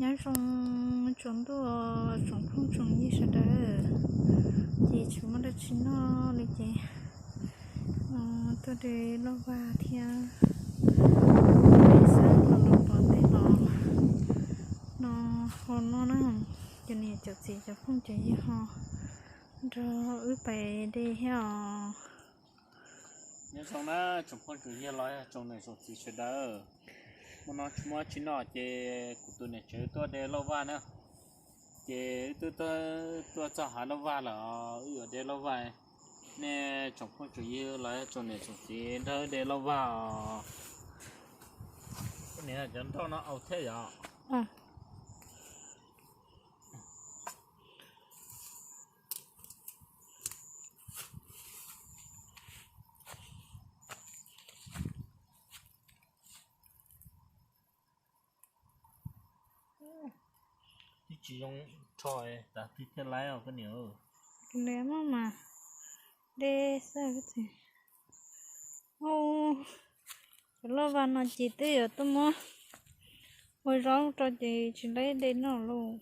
Nyob zoo tsaus ntuj tsoom phooj tsoom ywg sawv daws, ces tsis muaj dab tsi noj li ces tuaj de lauj vag thiab de xab los los pov tej los no ho noj na. Cov niam cov txiv cov phooj cov ywg ho nrog wb pais de thiab os. Nyob zoo na tsoom phooj tsoom ywg los yog tsoom niam tsoom txiv sawv daws, hmo no tsis muaj dab tsi noj ces kuv tus niam tsev tuaj de lauj vag na. Ces wb twb tuaj txog hav lauj vag lawm, wb yuav de lauj vag. Nej tsoom phooj tsoom ywg los yog tsoom niam tsoom txiv nrog wb de lauj vag os. Koj niam, cov nroj no au thiab yom? Twb tsis zoo rho, tas twg thiaj laib os koj niam. Nws maj mam de xwb. Cov lauj vag no ces twb yuav tuaj muab ua zaub rau ces tsis laib de noj lauj.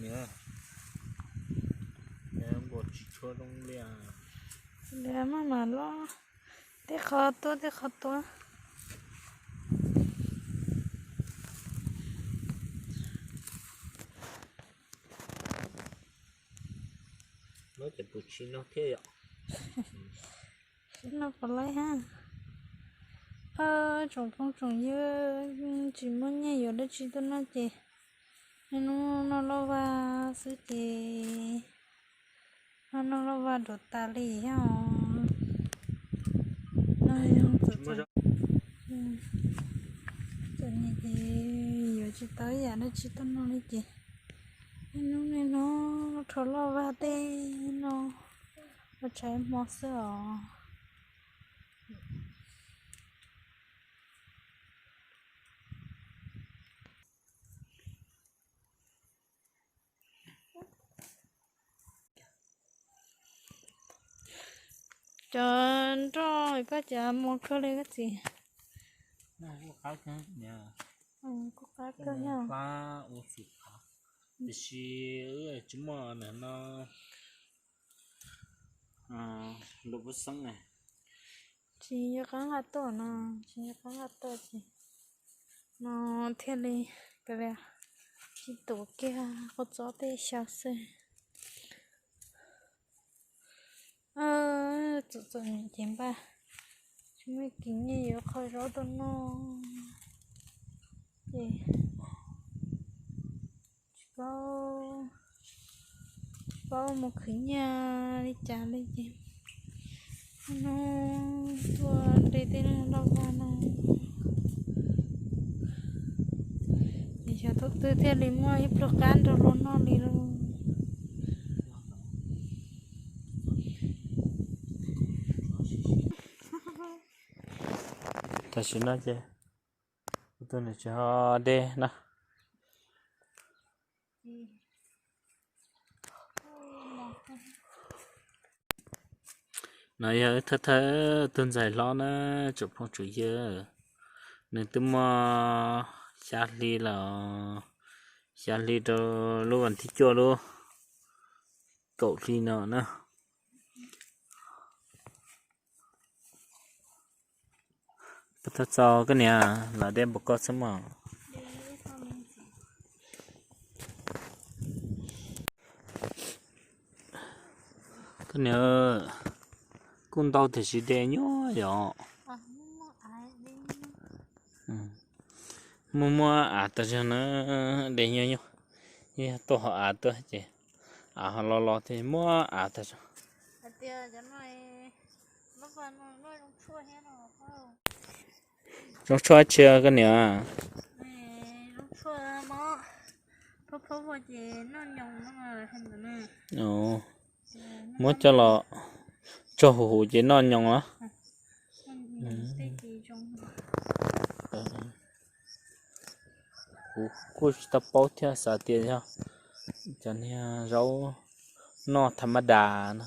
Niam, npua tsis tshua zoo li. Maj mam los, tej qho tuaj tej qho tuaj. Lawv ces pus tsis noj thiab yom. Tsis noj puas laib hab. Tsoom phooj tsoom ywg, tsis muaj nyiaj yuav dab tsi tuaj noj ces niaj hnub noj lauj vag xwb ces noj lauj vag dua tas li thiab os. Txom nyem ces yuav tsis tau ib yam dab tsi tuaj noj li ces niaj hnub niaj hnub rho lauj vag tej no ua tshav hmo xwb os. Cov nroj koj cas mos kawg li koj txiv? Kuj qab kawg yog. Tiam sis tsis muaj no, lub pub xeeb. Tsis yuav qab nqa tuaj no, tsis yuav qab nqa tuaj ces no thiaj li, tsis tuav kiag kua txob tej xyaw xwb. Txom txom nyem ces npaj, tsis muaj kiv nyiaj yuav qhov zaub tuaj noj ces tsis paub, tsis paub mus khwv nyiaj li cas li ces no tuaj de tej lauj vag no es xyov thaum twg thiaj li muaj ib pluag qab nrog luag noj li lauj. Tam sim no ces kuv tus niam tsev ho de na. No yog wb thawj thawj tug ntxhais hlob na, tsoom phooj tsoom ywg, nws twb muaj xya hli lawm, xya hli rau lub vas thib cuaj lub kaum hli no na. Puas tau txaus koj niam, los de npaum koj xwb mog. Koj niam, kuj ntau tiam sis de nyuaj yom. Muaj muaj av tas zog na, de nyuaj nyuaj, yog tuaj hauv av tuaj ces av ho los los thiaj muaj av tas zog. Zoo tshuaj tsi koj niam? Phob phob ua ces noj nyoos no. Muab coj los tso huv huv ces noj nyoos los. Kuv kuj tsis tau paub thiab, xav tias yog cov niag zaub noj tha ma das no.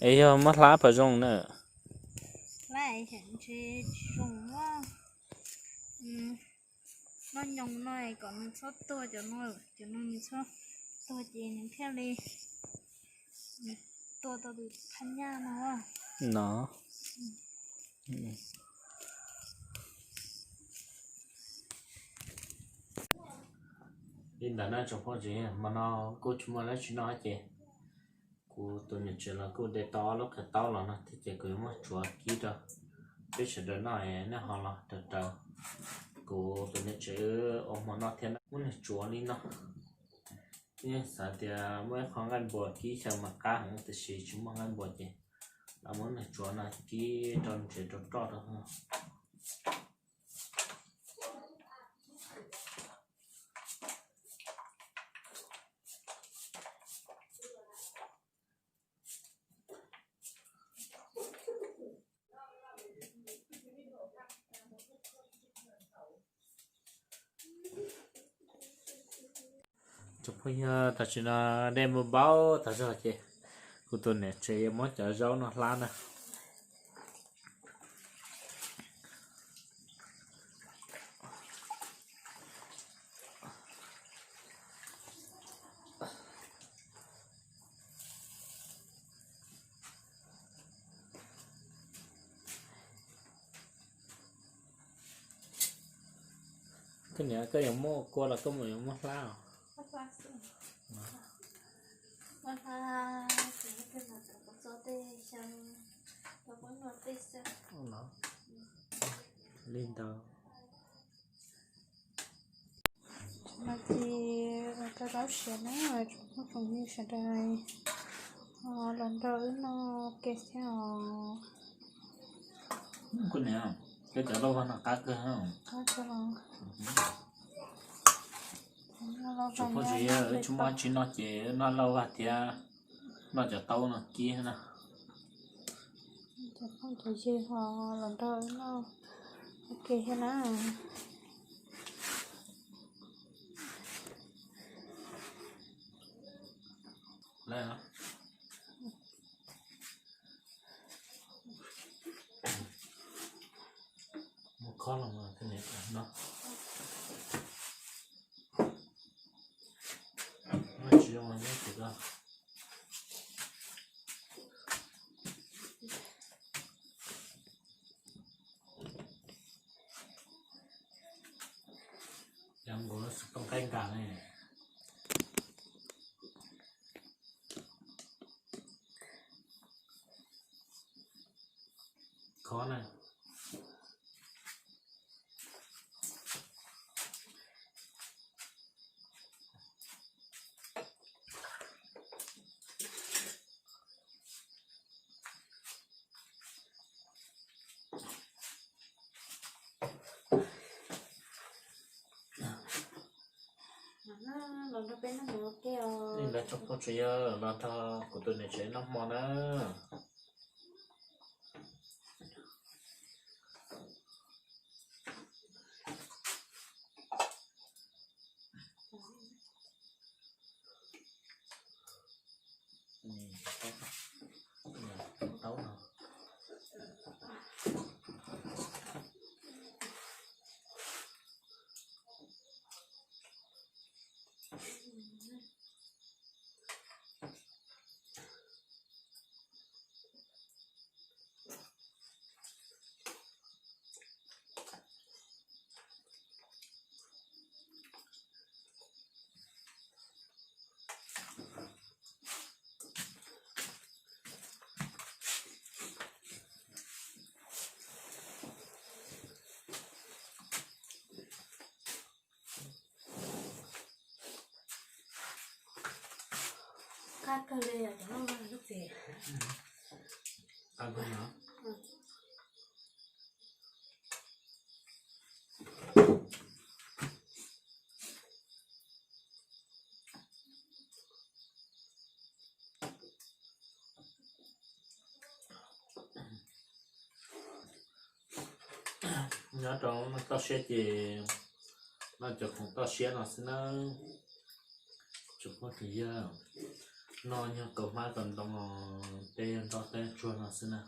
Es yog muab hlab puas zoo na? Noj nyoos no kom nws txhob tuag, cov no, cov no nws txhob tuag ces nws thiaj li tua tau tus phab nyaj no. No. Li ntawd na tsoom phooj ywg, hmo no kuj tsis muaj dab tsi noj ces kuv tus niam tsev los kuj de tau ob lub qhiav taub los no thiab ces kuv yuav muab tsuav kib rau peb sawv daws noj, nej ho los raws raws kuv tus niam tsev ua hmo noj thiab na. Muab nws tsuav li no, yeej xav tias muaj ib qho nqaij npua kib xyaw mas qab heev tiam sis tsis muaj nqaij npua ces los muab nws tsuav no kib rau ntsev rau roj rau. Tsoom phooj ywg, tam sim no dej muaj npaub tas zog ces kuv tus niam tsev yuav muab cov zaub no hlab na. Koj niam, koj yuav muab kua los koj mus yuav muab hlab os? Li ntawd. No ces los rau zaub siav na, tsoom phooj tsoom ywg sawv daws los nrog wb noj ua ke thiab os. Kuv niam, koj cov lauj vag no qab kawg. Tsoom phooj ywg, wb tsis muaj dab tsi noj ces wb noj lauj vag thiab noj cov taub no kib na. Cov phooj cov ywg ho los nrog wb noj ua ke thiab na. Mus khob los mas no. Tsis zoo, neb tsis tau. Cov nkaus xwb poob qaib nkas ne. Khob na. Los nrog peb noj hmo ua ke os. Li ntawd tsoom phooj tsoom ywg, los nrog kuv tus niam tsev noj hmo na. Qab kawg li os, cov lauj vag no. Qab kawg no. Nyob rau toj siab ces noj cov khoom toj siab no xwb na. Tsoom phooj ywg, noj nyuag kaus hmab kaus ntoo, tej nroj tej tsuag no xwb na.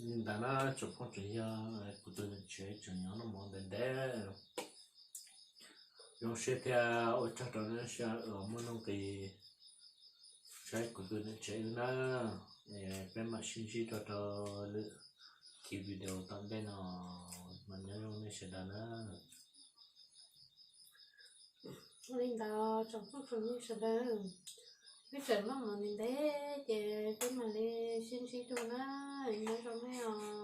Li ntawd na tsoom phooj tsoom ywg, kuv tus niam tsev tseem nyob noj mov ntev ntev. Zoo siab thiab ua tsaug rau nej uas muaj nuj nqis saib kuv tus niam tsev wb na. Peb mam sib ntsib dua rau lwm期video tom ntej no, mas nyob zoo nej sawv daws na. Li ntawd tsoom phooj tsoom ywg sawv daws, peb tseem noj mov ntev ntev ces peb mam li sib ntsib dua na, nyob zoo nej os.